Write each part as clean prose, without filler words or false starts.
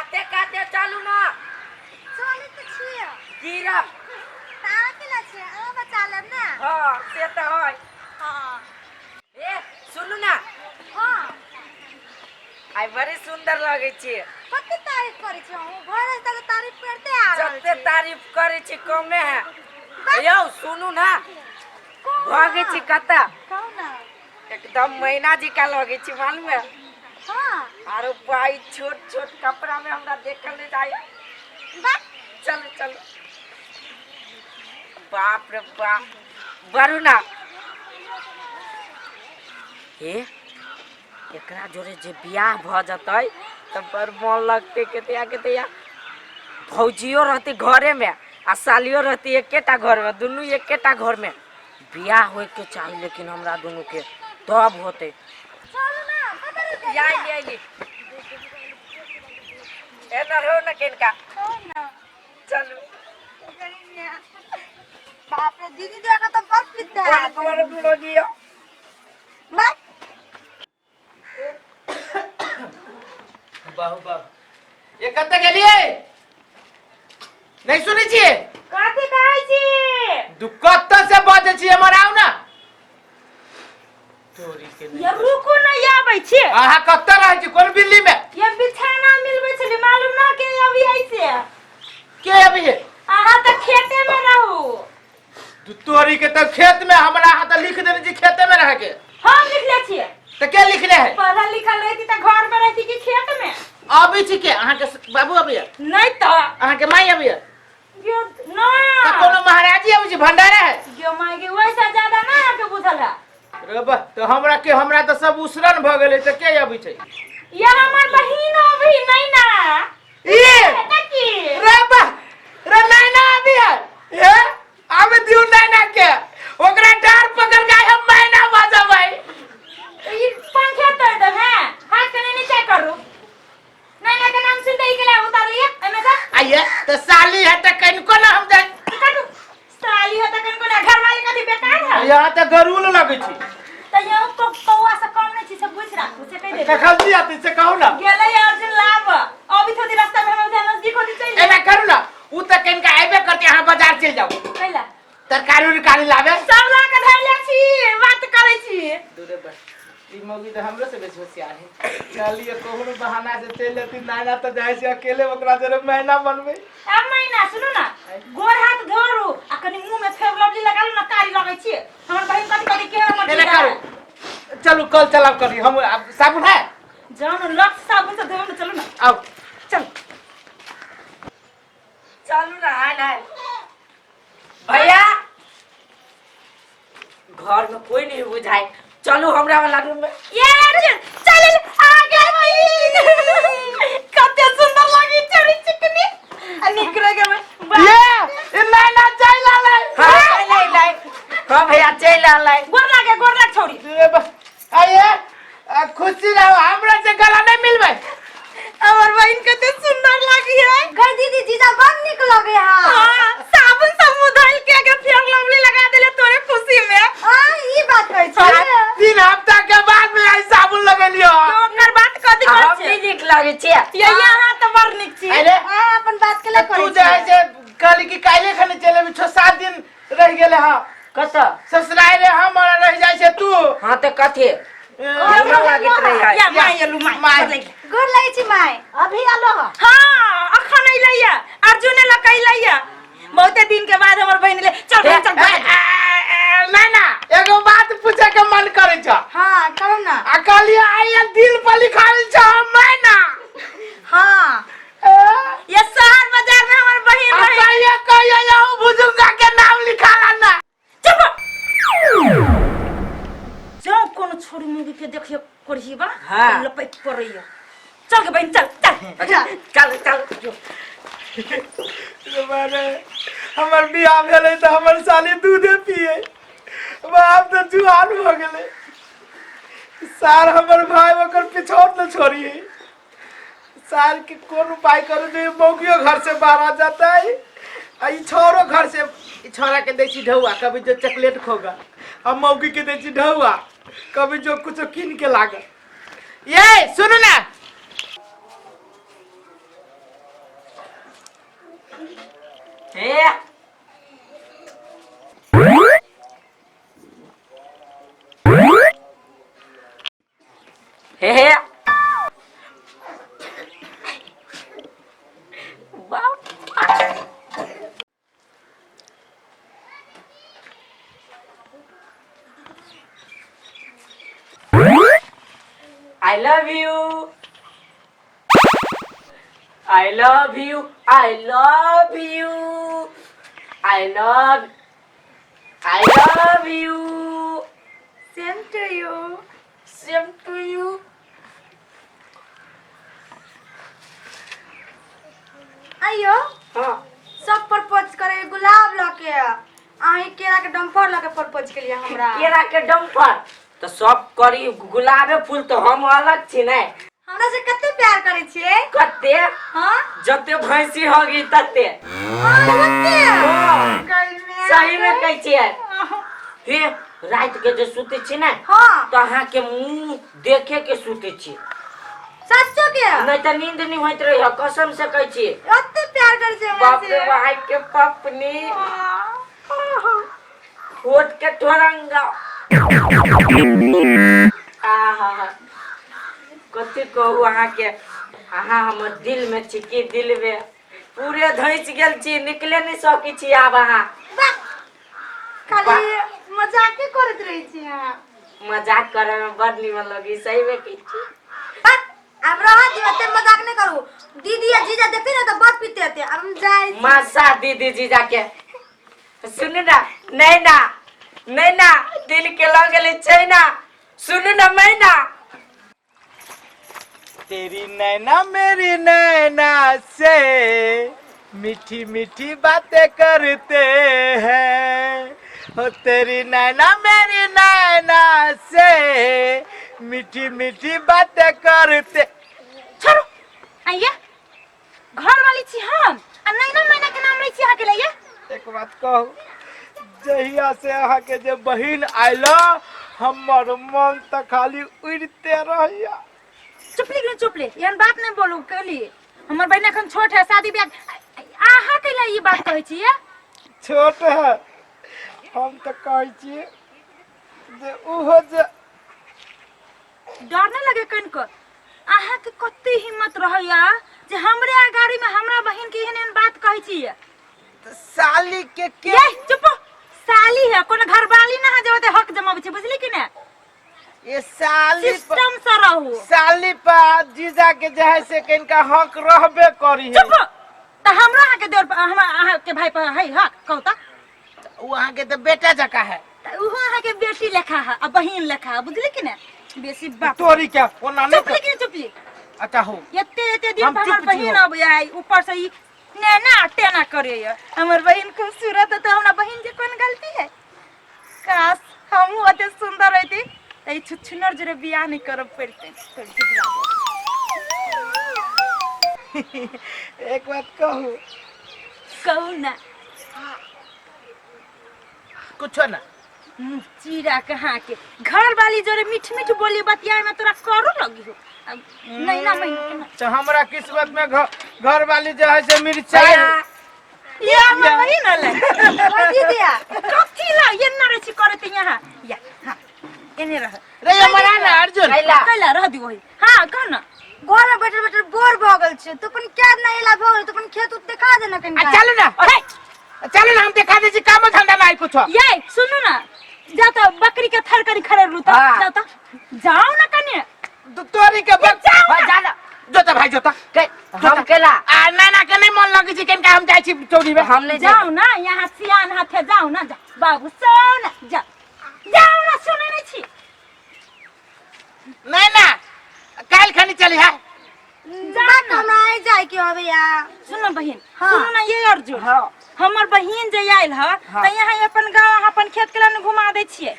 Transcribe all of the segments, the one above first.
काते काते चलू ना। चलै तऽ छियै। गिरब। तऽ अहाँ केला छियै, अहाँ बचा लेब ने। हँ से तऽ है। हँ। ए सुनू ना। हँ। आइ बड़ी सुंदर लगै छी। कते तारीफ करै छी अहूँ, भरि रास्ता तऽ तारीफ करिते आ रहल जते छी। तारीफ करै छी कमे है। यौ सुनू ना, कहू भगै ना। छी कतऽ? कहू ना। एकदम मैना जी का लगै छी, मालूम है? हाँ। आरो भाई छोट छोट कपड़ा में हमरा देखल नहीं जाय। वाह। चलो चलो। बाप रे बाप, बरू ना। हे एकरा जोरे जे बियाह भ जतै तऽ बड़ मन लगतै। केते केते भौजियो रहती घरे में आ सालियो रहती एकेटा घर में, दुनू एकेटा घर में बियाह होए के चाही, लेकिन हमरा दुनू के तब होते। चलू ना, कतऽ रुकल या छियै? आइली। एना रहो ना किनका। कहू ना। चलू। बाप रे, दीदी देखा तो बड़ पिता है। बड़ बड़ लगियो। बाप। बाहु बाहु, ये कतऽ गेलियै? नहि सुनै छियै? कथी कहै छी? दू कतऽ से बजै छी? एम्हर आउ ना। तोरी के ये रुकू ना, ये आबै छी। अहाँ कतऽ रहै छी, कोन बिल्ली में? ये बिछाना मिलबै छली, मालूम ना के अभी ऐसे। के अभी है? अहाँ तऽ खेते में रहू। तू तोरी के तऽ खेत में हमरा अहाँ तऽ लिख देने छी खेते में रह के। हम लिखले छियै? तऽ के लिखने है? पढ़ल लिखल रहती तऽ घर में रहती कि खेत में? अबै छी के? अहाँ के बाबू अबै है? नहीं तऽ। अहाँ के माई अबै है? यो ना। तऽ कोनो महाराजी अबै छी, भंडारा है? यो माई के वैसा ज्यादा ना अहाँके बुझल है। रे बा, तऽ हमरा के हमरा तऽ सब उसरन भऽ गेलै, तऽ के अबै छै? ये हमर बहिन अभी नहीं ना। ई की रे बा, रे नैना अभी है। ए आबे दियौ नैना के, ओकरा डार पकड़ के हम मैना बजबै। ई पंखे तोड़ दे हैं, हाथ कने नीचे करू। नैना के नाम सुनते ही के लिए उतार लिया एमे से। आइए तऽ साली है तऽ कनिको ना हम जाय। काटू। साली है त कनको ना, घर वाले कथी बेकार है? यहाँ तऽ गरुल लगै छी। त यहाँ तो कौआ से कम नहीं छी, से बुझ राखू, से कह दे। कखन जी आती से कहू ना। गेलै अर्जुन लाभ अभी थोड़ी रास्ता में हम नजदीक होती चल। एना करू ना, उ तऽ कनिका अयबे करते, अहाँ बाजार चलि जाउ। कैला? तरकारी उरकारी लाबे। सब ला के धैले छी, बात करै छी। दूरे बस, ई मौगी तऽ हमरो से बेसी होशियार है। चलिए कोनो बहाना से चलि जेती नाना, तऽ जाइ छै अकेले ओकरा जरे मैना बनबै। अब मैना सुनू ना, गोर हाथ धोरू आ कनि मुंह में फेर लवली लगा लू ना, कारी लगै छी। हमर बहिन कथी कथी के हमर एना करू, चलू कल चलाब करी हम। आब साबुन है? जाउ ने, लक्स साबुन से धोब ने, चलू ना। आउ। चल। चलू ना। हाय हाय भैया, घर में कोई नहीं बुझाए, चलू हमरा वाला रूम में। ये अर्जुन चल आ गए बहिन, कते सुंदर लगी चोरी चिकनी आ निक रह गए। ये ई नैना चलि आलै। हाँ चल आइलै। हाँ भैया चल आलै। गोर लागे, गोर लाग छोड़ी। रे बा, आइए आ, खुशी रहो, हमरा से गला नहीं मिलबै। हमर बहिन कते सुंदर लगी है। गई दीदी, जीजा बड़ निक लगे है। हाँ, साबुन सब मुंह धोल के अगर फेर लवली लगा देले तोरे खुशी में। हाँ, ई बात कहै छी। 3 हफ्ता के बाद में आई साबुन लगेलियो। तो ओकर बात कथी आ करै हम छै? भी नीक लगै छियै। ये यहाँ तऽ बड़ नीक छी। अरे हाँ, अपन बात के ले तू करै जाइ छी। छै कहली कि काल्हि खने चलि अबी, 6-7 दिन रहि गेलै हँ। कतऽ? ससुराल हम रहि जाइ छै तू। हाँ तऽ कथी हमरा लागैत रही है। या माय एलू, माय। माय। गोर लागि। गोर लगै छी माय। अभी आलो ह? हाँ, अखन अइलै अर्जुन लऽ के अइलै, बहुते दिन के बाद हमर बहिन एलै। चल बहिन, चल। ए, ए, ए, ना ना, एगो बात पूछे के मन करे छ। हाँ करू ना। आ कहलिए आई दिल पर लिखायल छ मैना। हाँ। ए, ये शहर बाजार में हमर बहिन आ रहे। कहिए कहिए यहू बुजुर्गा के नाम लिखाला ना। चुप जाओ, कोनो छोरी मुगी के देखियो करही बा। हाँ। लपैक पड़ैया। चल के बहिन, चल चल। चल चल जो। रे बारे, हमर बियाह भेलै तऽ हमर साली दूधे पिए, बाप तऽ जुआन भऽ गेलै। सार हमर भाय ओकर पिछौट न छोड़िए। सार के कोन उपाय करू जे मौगियो घर से बाहर आ जाता है आ ई छोरो घर से। ई छोरा के दै छी ढौआ, कभी जो चॉकलेट खोगा, आ मौगी के दै छी ढौआ, कभी जो कुछ कीन के लागल। ये सुनू ना। I love you, I love you, I love, I love you. Same to you. Same to you. आइयो। हाँ। सब प्रपोज करे गुलाब लके, अहीं केरा के डम्फर लके प्रपोज केलिए हमरा। केरा के डम्फर तो सब करी, गुलाबे फूल तो हम अलग छी ने। हमरा से कते प्यार करे छियै? कते? हाँ। जते भैंसी होगी तते। हाँ, ओते। हाँ। गई में। सही में कहै छियै। हे, राति के जे सुते छी ने, हाँ, तो अहाँ के मुंह देखे के सुते छी। सच्चो के? नहीं तो नींद नहीं होइत रही, कसम से कहै छी। ओते प्यार करे छियै हमरा बाप रे से? भाई के पपनी, होठ के ठोरंगा, आहा, कथी कहू अहाँके, अहाँ हमर दिल में छी की दिल में पूरे धंसि गेल छी, निकले नहीं सकै छी आब अहाँ। वाह, खाली मजाके करैत रहै छी अहाँ। मजाक करे में बड़ निमन लगी, सही में कहै छी। हट, आब रह दियौ, एते मजाक नहि करू। दीदी आ जीजा देखते ने तऽ बड़ पीते हेतै। आब हम जाइ छी। मासा दीदी जीजा के सुनू ना, नैना नैना दिल के लऽ गेलै चैना, सुनू ना मैना। तेरी नैना मेरी नैना से मीठी मीठी बातें करते हैं, हो तेरी नैना मेरी नैना से मीठी मीठी बातें करते। छोड़ू आइए, घर वाली छी हम आ नैना मैना के नाम लै छी अहाँके लैया। एक बात कहू, जहिया से अहाँके जे बहिन आयल हमर मन तऽ खाली उड़िते रहैया। चुपली के चुपली, एहन बात नहीं बोलू। कहली हमर बहिन एखन छोट है, शादी ब्याह अहाँ कैला ई बात कहै छियै? छोट है, हम तऽ कहै छियै जे ओहो जे डर नहीं लगे कनिको अहाँके? कते हिम्मत रहैया जे हमरे अगाड़ी में हमरा बहिन के एहन एहन बात कहै छियै? साली के ये चुप, साली है, कोनो घरवाली ना है जे ओते हक जमाबै छै, बुझली कि ने? ये साली सिस्टम से रहू। साली पर जीजा के जे है से कनिका हक रहबे करी है। चुप, तऽ हमरा अहाँके देवर पर, हमरा अहाँके भाई पर है हक, कहू तऽ? ओ अहाँके तऽ बेटा जकाँ है। तऽ उहो अहाँके बेटी लेखा है आ बहिन लेखा है, बुझली कि ने? बेसी बाप तोरी के ओना नहीं। चुप लेकिन चुपली। अच्छा हो। एते एते दिन हम पर हमर चुप छी बहिन हो। अबै है, ऊपर से ई नैना टेना करे हमर बहिन खूबसूरत है, तऽ हमरा बहिन के कोन गलती है? काश हमहूँ ओते सुंदर रहती तऽ ई छुछुनर जोरे बियाह नहीं करब पड़ते। एक बात कहू? कहू ना। कुछो ना। मुँह चीरा कहाँ के घर वाली जोरे मीठ मीठ बोली बतियाए में तोरा करू लगी हो अब नैना महीना के ना। तो हमरा किस्मत में घर वाली जो है से मिर्चाई ये हमर बहिन हले। दीदिया। कथी ला ये ना रे छी करत यहाँ या? हाँ, एने रह। रे हमारा ना अर्जुन। कैला? कैला रह दी वही। हाँ, कह ना। घर में बैठल बैठल बोर भऽ गेल छै, तू अपन क्या ना एला भऽ गेल, तू अपन खेत उत देखा दे ना आ कनिका। चलू ना, चलू ना, हम देखा दे छी काम धंधा नहीं कुछो। ये सुनू ना, जा तो बकरी के थर करी खड़े रू तो। हाँ। जाओ तो, जाओ ना कने। तोरी के बक हाँ, जा ना। जोता भाई जोता। हम केला? आ नाना के नहीं मन लगे छी कनिका, हम जाइ छी चौरी में। हम नहीं। जाओ ना, यहाँ सियान हाथे, जाओ ना, जा बाबू सो ना, जा जाओ ना, सुने नहीं छी। नहीं ना, काल खनी चली है। जाओ ना। हमरा आइ जाय के अबैया। सुनो बहिन। हाँ। सुनो ना ये अर्जुन। हाँ। हमर बहिन जे आयल ह हाँ। तऽ यहाँ अपन गाँव अपन खेत के लग घुमा दै छियै।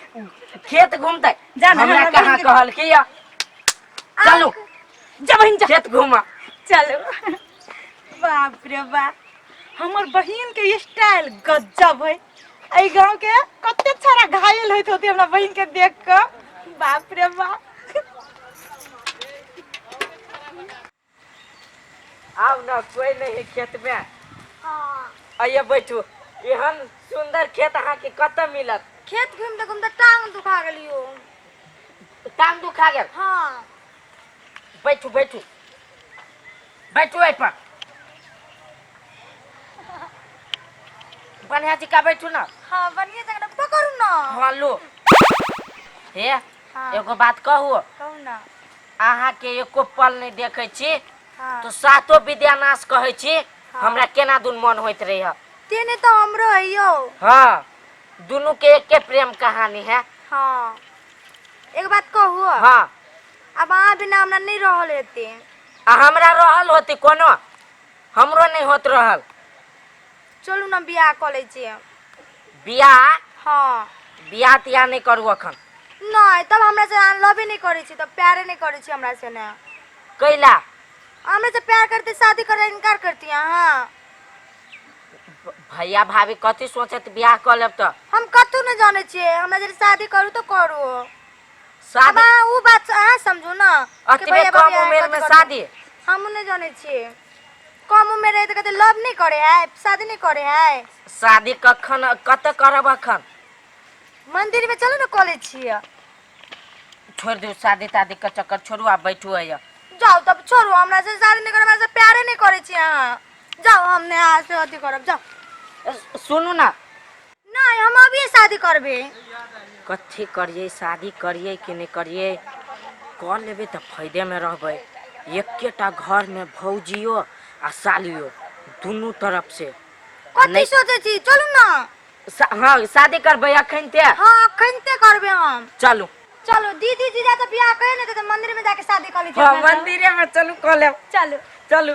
खेत घूमते? जा ना, हमरा हमरा कहाँ बहिन के- कहलकै या चलू। जा बहिन जा। खेत घुमा। चलो। बाप रे बाप, हमर बहिन के स्टाइल गजब है। एहि गांव के कते सारा घायल होइत होते हमरा बहिन के देख के, बाप रे बाप। आउ ना, कोई नहीं खेत में। आइए बैठू, एहन सुंदर खेत अहाँके कतऽ मिलत? खेत घुमते घुमते टांग दुखा गेलियो। टांग दुखा गेल? हाँ। बैठू बैठू बैठू, एहि पर बढ़िया जी का बैठू ना। हाँ, बढ़िया जगह पकड़ू ना। हाँ, लो हे। हाँ। एगो बात कहू? कहू ना। अहाँके एको पल नहीं देखै छी हाँ। तो सातो विद्यानाश कहै छी हमरा केना दुन मन होइत रहे। तेने तो हमरो है यौ। हाँ, दुनू के एके प्रेम कहानी है। हाँ, एक बात कहू? हाँ। अब अहाँ बिना हमरा नहीं रहल हेते। आ हमरा रहल होती कोनो, हमरो नहीं होत रहल। चलू ना बियाह कऽ लै छियै। बियाह? हाँ। बियाह तियाह नहीं करू अखन। नहीं, तब हमरा से अहाँ लवे नहीं करै छी, तब प्यारे नहीं करै छी हमरा से ने। कैला? हमरा से प्यार करते शादी करे इनकार करती अहाँ। भैया भाभी कथी सोचत बियाह कऽ लेब तऽ? हम कतहु नहीं जानै छियै, हमरा जब शादी करू तऽ करू। शादी? अब अहाँ उ बात अहाँ समझू ना कि अतबे भैया कम भाभी अहाँ उमेर कथी में करबै? शादी? हमहूँ नहीं जानै छियै, कम उमेर रहे तऽ कहते लव नहीं करे है, शादी नहीं करे है। शादी कखन कतऽ करब अखन? मंदिर में चलू ना कऽ लै छियै। छोड़ दियौ शादी तादी के चक्कर, छोड़ू आ बैठू है। जाउ तब छोड़ू, हमरा से शादी नहीं करब, हमरा से प्यारे नहीं करै छी अहाँ। जाउ, हम नहि अहाँ से अथी करब, जाउ। सुनू ना। नहीं, हम अभी शादी करबे। कथी करिए, शादी करिए कि नहीं करिए? कऽ लेबै तऽ फायदेमे रहबै, एकेटा घरमे भौजियो आ सालियो दुनू तरफ से। कथी नहीं। सोचै छी? चलू ना। हाँ, शादी करबै अखन ते? हाँ, अखन ते करबे हम। चलू। चलू, दीदी जीजा तऽ बियाह करे ने तऽ मंदिर में जाके शादी कर लै छी। हाँ, अपना सब। मंदिरे में चलू, कऽ लेब। चलू। चलू।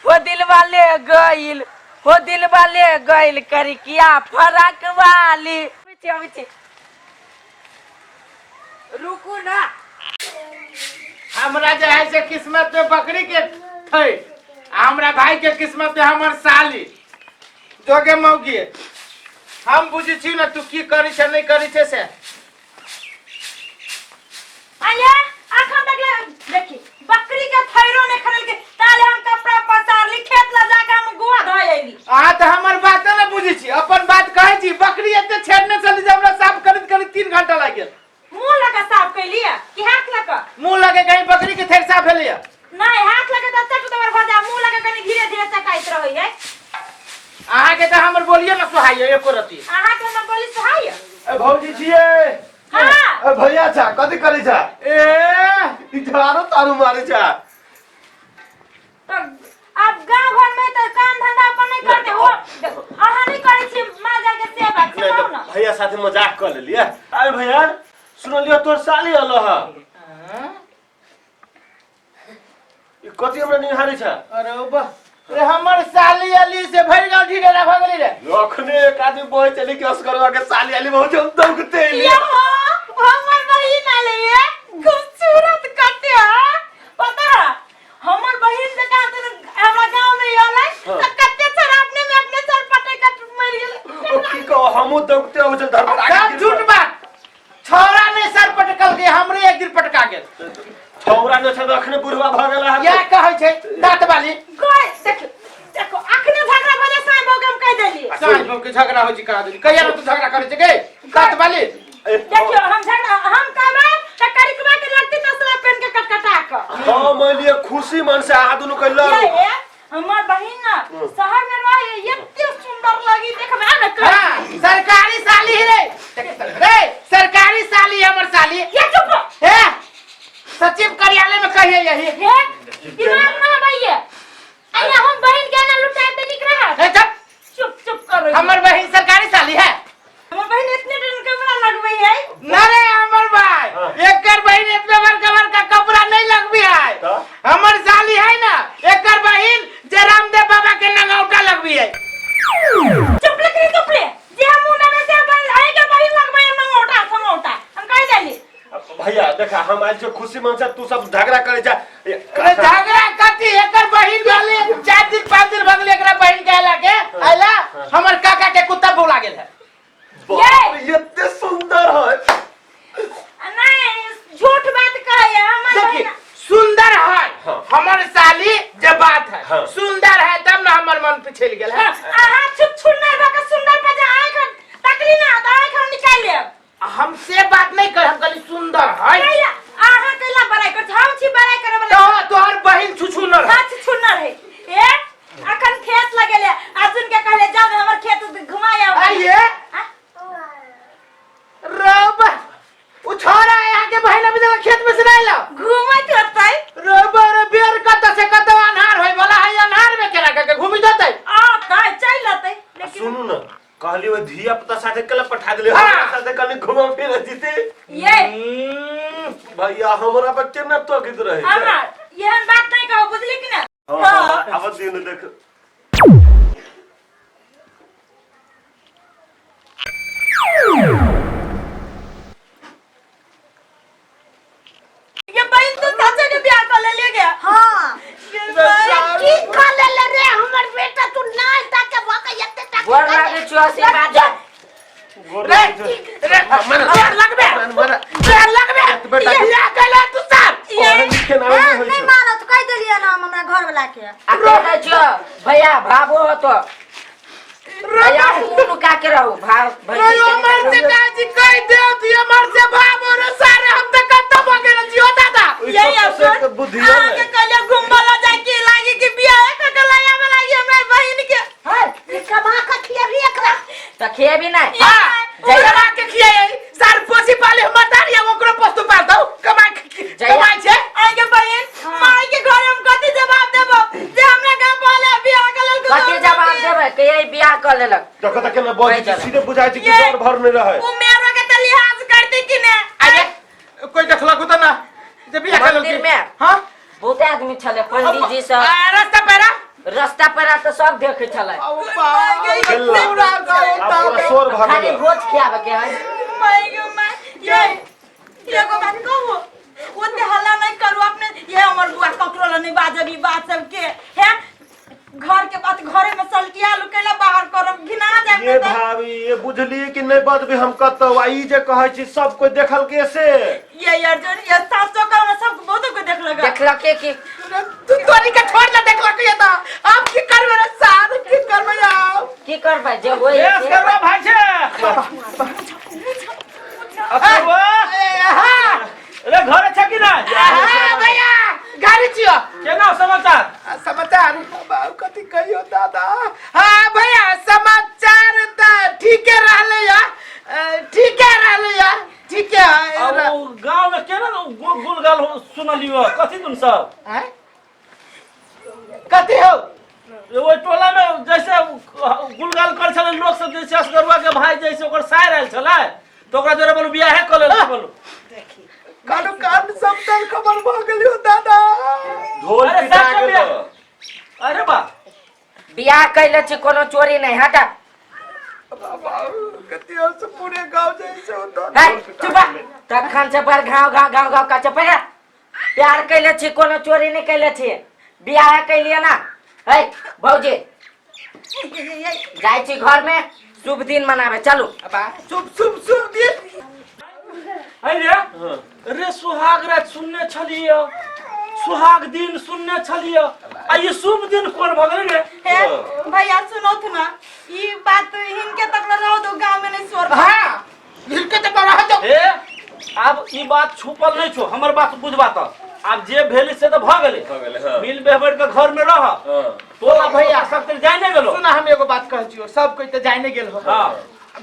हो दिल वाले गइल, हो दिल वाले गइल करिकिया फरक वाली। अबै छी, अबै छी, रुकू ना। हमरा जे है से किस्मत में बकरी के थे, आ हमरा भाई के किस्मत में हमर साली जोगे मौगी। हम बुझी छी ना तू की करी छे नहीं करी छे से। आया अखन तक ले देखी बकरी के थैरो ने खरल के ताले हम कपड़ा पसारली, खेत ला जाके हम गुआ धोय आइली। अहाँ तऽ हमर बात ने बुझी छी, अपन बात कहै छी। बकरी एते छेड़ने चली जे हमरा साफ करैत करैत 3 घंटा लागि गेल। मुंह लगा साफ कैलिए कि हाथ लगा? मुंह लगे कहीं बकरी के थैर साफ भेलैया? नहीं, हाथ लगे तऽ चट दबर भऽ जा, मुंह लगे कनी धीरे धीरे चकाइत रहै है। अहाँके तऽ हमर बोलिए न सोहाइए एको रति। अहाँ के हमर बोली सोहाइए? ए भौजी छियै। हाँ। ए भैया छा, कथी करै छा? ए ई झाड़ो तारू मारै छा। तऽ आब गाँव घर में तऽ काम धंधा अपन नहीं करते हो, देखो अहाँ नहीं करै छी माँ जाके सेवा से नहीं कहू तऽ ना। भैया साथे मजाक कऽ लेलियै। अरे भैया, सुनलियै तोर साली अलो ह। ई कथी हमरा निहारै छा? अरे ओ बा रे, हमर साली अली से भरि गाँव ढिढोरा भऽ गेली रे। अखने एक आदमी बहै छलै कि असगरवा के साली अली, बहुत हम दौगते एलियै। ये हो हमर बहिन आले, ये खूबसूरत कते है पता है? हमर बहिन जकाँ तऽ हमरा गाँव में आलै तऽ कते सर अपने में अपने सर पटक के मरि गेलै। ओ की कहो, हमहूँ दौगते अबै छल धर्म। सब झूठ बात, छौड़ा ने सर पटकल के, हमरे एक दिन पटका गेल। छौड़ा ने छल, अखने बुढ़वा भऽ गेल अहाँ। या कहै छै दाँत वाली। गय देखो देखो, अखने झगड़ा भऽ जाय साँय बहू के हम कहि देलियै। साँझ भोग के झगड़ा होइ छै करा देली, कहिया ने तू झगड़ा करै छै गे दाँत वाली? देखियौ, हम झगड़ा हम कहबै तऽ करिकवा के लगती तसला पेन के कटकटा कऽ। हम एलियै खुशी मन से, अहाँ दुनू के लड़ू। ये हमर बहिन ना शहर में रहे एते सुंदर लगी देखबै आ ने कर। हाँ, सरकारी साली ही रे रे, सरकारी साली है हमर साली। ये चुप रहो। हे सचिव कार्यालय में कहिए यही। हे दिमाग ना भैया, अइया हम बहिन के ना लुटाए ते निक रहा। ए, चुप। चुप चुप करो। हमर बहिन सरकारी साली है। हमर बहिन इतने दिन कपड़ा लगबै है ना रे हमर भाई। हाँ। एकर बहिन इतना बड़का बड़का कपड़ा नहीं लगबी है। तो? हमर साली है ना एकर बहिन जे रामदेव बाबा के नंगौटा लगबी है। चुप ले चुप ले, जे हम मुंह में से बहिन आई के बहिन लगबै है मंगौटा संगौटा, हम कहि देली। भैया देखा, हम आयल छियै खुशी मन से, तू सब झगड़ा करे जा। अरे झगड़ा कथी, एकर बहिन रहले 4 दिन 5 दिन भगले एकरा बहिन के आइला के आइला हमर काका के कुत्ता भुला गेल है। बाप रे, एते सुंदर है। नहीं, झूठ बात कहै है हमर देखी बहिन। सुंदर है। हाँ। हमर साली जे बात है। हाँ। सुंदर है तब ना हमर मन पिछड़ गेल है। अहाँ चुप छुन्नर भऽ के सुंदर पर जे आँख तकली ना तऽ आँख हम निकालि लेब। हम से बात नहीं कर, हम कहली सुंदर है। कैला अहाँ कैला बड़ाई कर, हम छी बड़ाई करे वाला। तो तोहर बहिन छुछुनर है। हाँ, छुछुनर है। ए अखन खेत लगेले अर्जुन के कहले जाओ हमर खेत घुमाय आउ। आइए रब उ छोरा यहाँ के बहिन अभी तक खेत में से नहीं आइला। घुमैत होतै। रब रे बेर कत से कत देखा देली हमरा साथे कनी घुमा फिरे जीते। ये भैया हमरा पर केना तकित रहे छै। अमर, एहन बात नहीं कहो, बुझली कि ना? हाँ, हाँ, आब दिन देख। ये बहन तो चाचा के ब्याह कर ले गया। हाँ। की कर लेले रे हमर बेटा? तू नाच ताके भके एते टाके गोर लागै छियौ, आशीर्वाद दे। गोर रे लागै छौ। रे गोर लगबे, गोर लगबे। बेटा। बियाह कैला तू सार। पढ़ल लिखल आबै हाँ, नहि होइ नहीं छौ। मानत, कहि देलियै ना हम हमरा घर वाला के। आ कह दै छियौ भैया, भाबो होतो भैया, मुँह नुका के रहू भाव। रे हमर से काजी कहि देव ती हमर से भाबो रे सारे, हम त कत्तो भऽ गेल छियो दादा। ओइ यही सबसे अवसर तऽ बुद्धियो अहाँके नहि। कहलियै घुमबला जाय के लागी कि बियाह कऽ के लय आबे लागी हमरा बहिन के। है ई कमा के खियेबी एकरा? तऽ खेबी नहि। हां, जहिया- कमा के खियाई सार, पोसी पाले हमर दादी, हम ओकरो पोस्तु पाल दऊ, कमाई जहिया- कमाई छै। अहाँके बहिन माय के घर हम कथी जवाब देबो जे हमरा गाँव पहले बियाह के लेल कथी जवाब देबै के यही बियाह कऽ लेलक? देखो तऽ केना बजै छै, वही सीधे बुझाइ छै कि ये- डर भर नहि रहै। उ मेरो के तऽ लिहाज करते कि ने? अरे कोई देखलक तऽ ना जे बियाह कर मंदिर में? हां। बहुते आदमी छलै, पंडीजी सब। आ रास्ता पैरा? रास्ता पर तऽ सब देखै छलै। खेलला। पूरा गाँव। आब पूरा शोर भऽ खाली गेल। भोज खियाबे के है। My गे my, ये एगो बात कहू, ओते हल्ला नहीं करू अपने। ये हमर बुआ ककरो लग नहीं बाजब ई बात सबके है। घर के बात घरे में सलटिया लुकेला बाहर करब, घिना जाए। ये भाभी, ये बुझलिए कि नहि बजबी हम कतौ, आ ई जे कहै छी सब कोई देखल के से। ये अर्जुन, ये सासो का हमरा सब बहुत को देख लगा। देखलके कि तू तोरी के छोड़ ले, देखलक ये त अब की करबे रे सार, की करबे आप? की करबै जे होई। ए, असगरवा भाई छै। असगरवा। हां। अरे घर छै कि नहि? हां भैया, गाड़ी छियो। केना समाचार? आ, समाचार बाबू कथी कहियो दादा। हाँ भैया, समाचार त ठीके रहले या, ठीके रहले या, ठीके है। आ ओ गाँव में केना गुलगाल सुनलियो, कथी तुम सब? आँय? कथी हो? ओहि टोला में जैसे गुलगाल कर छलै लोक सब, जैसे असगरुआ के भाई जैसे ओकर सायर आयल छलै तऽ ओकरा जोरे बोलू बियाहे कऽ लेल बोलू। कानो कान सब तर खबर भऽ गेलियो दादा। ढोल अरे पिटा सबके गेल। बियाह। अरे बा बियाह कैले छी, कोनो चोरी नहि हटा। बाबा कथी हो से पूरे गांव जैसे होता। है चुप, तखन से पर घाव घाव घाव घाव का चुप। प्यार कैले छी, कोनो चोरी नहि कैले छी, बियाह कैलिए ना। है भौजी, जाइ छी घर में शुभ दिन मनाबे, चलू। शुभ शुभ शुभ दिन। अरे रे, सुहाग रात सुनने छलियै, सुहाग दिन सुनने छलियै, आ ई शुभ दिन कोन भऽ गेलै रे? हे भैया, सुनो ना, ई बात हिनके तक रहो दो, गांव में नहीं शोर। हाँ, हिनके तऽ रह दो। ए, आब ई बात छुपल नहीं छो, हमर बात बुझबा तऽ आब जे भेलै से तऽ भऽ गेलै। भऽ गेलै, हाँ। मिल बेहबर के घर में रह। हाँ। तोला भैया सब तर जाय नहीं गेलो। सुना, हम एगो बात कहै छियो, सब कोई तऽ जाय नहीं गेल हो। हाँ।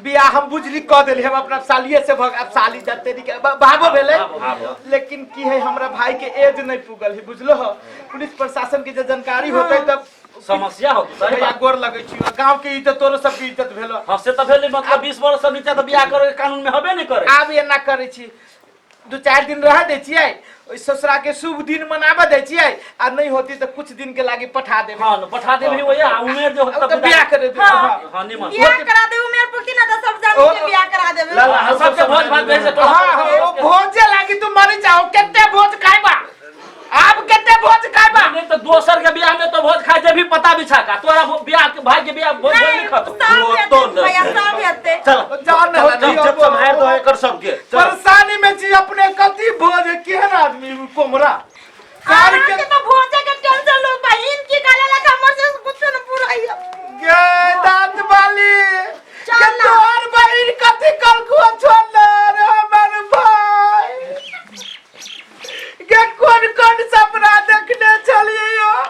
बियाह हम बुझली कऽ देली हम अपना सालिये से भग, अब साली जते नी के भाबो भेलै। भाबो। लेकिन की है, हमरा भाई के एज नहीं पुगल है, बुझलो हो? पुलिस प्रशासन के जे जानकारी होतै तब समस्या हो सही भैया बात। गोर लगै छियो, गांव के इज्जत, तोरो सबके इज्जत भेलो। हाँ, से तऽ भेलै, मतलब 20 वर्ष से नीचा तऽ बियाह करे के कानून में हबे नहीं करे। आब एना करै छी, दू चारि दिन रह दै छियै, ओहि ससुरा के शुभ दिन मनाबऽ दै छियै, आ नहीं होती तऽ कुछ दिन के लागी पठा देबै। हाँ, न, पठा देबही वही, आ उमेर जे होत अब तऽ बियाह करे देबै। हाँ। हाँ। हाँ, निमन। बियाह करा देबे, उमेर पुरती ना तऽ सब जान के बियाह करा देबे। ला, ला, हाँ, सबके भोज भात भेज दे। हाँ हाँ, ओ भोजे लागी तू मरी जाओ, कते भोज खाइबा आब, कते भोज खाइबा? नहीं तो दोसर के बियाह में तो भोज खाए जेबही पता बिछा का, तोरा बियाह के भाई के बियाह भोज भोज नहीं नहीं खातो। सब वो हेतै तो भैया, सब हेतै। चल। जान चल, होती इज्जत सम्हारि दो एकर सबके, चल। परेशानी में छी अपने, कथी भोज, केहन आदमी कोमरा कार अहाँके के तऽ भोजे के टेंशन लो, बहिन की गाले लगा हमर से कुछ न पुराइयो। गे दांत वाली चल के ना। तोहर बहिन कथी कलकुआ छोड़ले रे हमर भाई गे? कोन कोन सपना देखने छलियै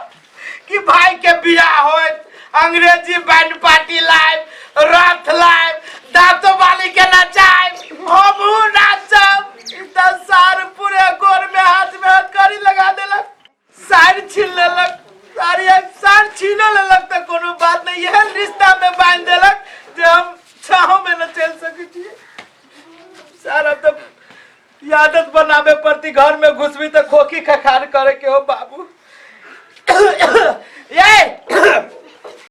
कि भाई के बियाह होत, अंग्रेजी बैंड पार्टी लाइब, रथ लाइब, दांतो वाली के नचाइब, हमहू नाचब। ई तऽ सार पूरे गोर में हाथ में हाथ करी। आदत बनावे पड़ती, घर में घुसबी तो खोखी खखार करे के हो बाबू।